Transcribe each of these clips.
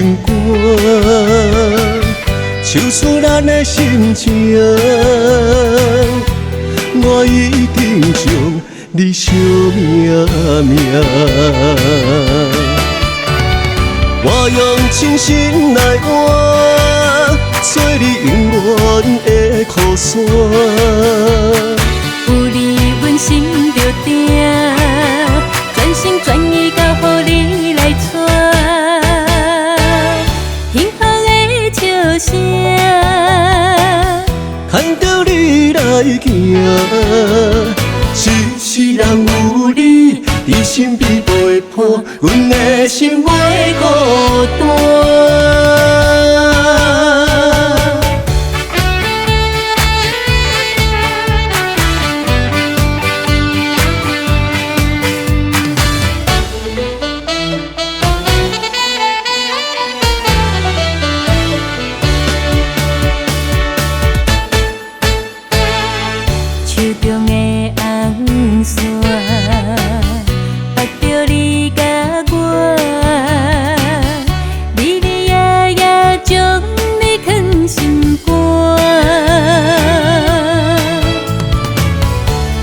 情歌，唱出咱的心情。我一定將你惜命命。我用真心來換，做你永遠的靠山。有你，阮心就定，全心全意交予你來帶。幸福的笑聲，牽著你來行，一世人有你佇身邊陪伴，阮的心袂孤單。手中的紅線，縛著你佮我，日日夜夜將你囥心肝。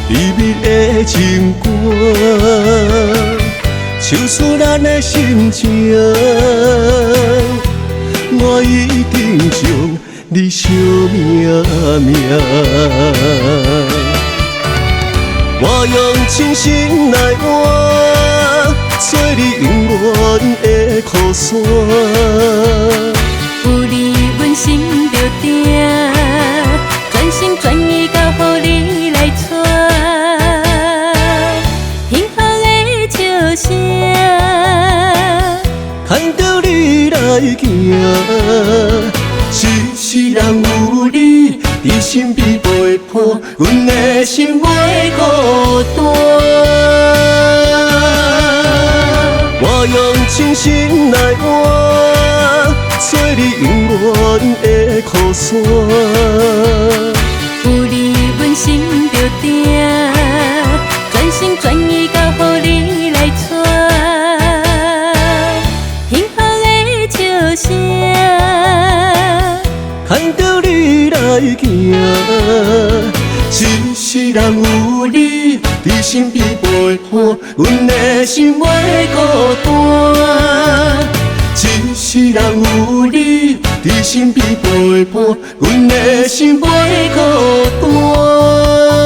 甜蜜的情歌，唱出咱的心情。我一定將你惜命命。我用真心來換，做你永遠的靠山。有你，阮心就定，全心全意交予你來帶。幸福的笑聲，牽著你來行，一世人有你佇身邊陪伴，阮的心袂孤單。我用真心來換，做你永遠的靠山。有你，阮心就定，全心全意交予你來帶。幸福的笑聲，牽著你來行，一世人有你佇身邊陪伴，阮的心袂孤單。一世人有你佇身邊陪伴，阮的心袂孤單。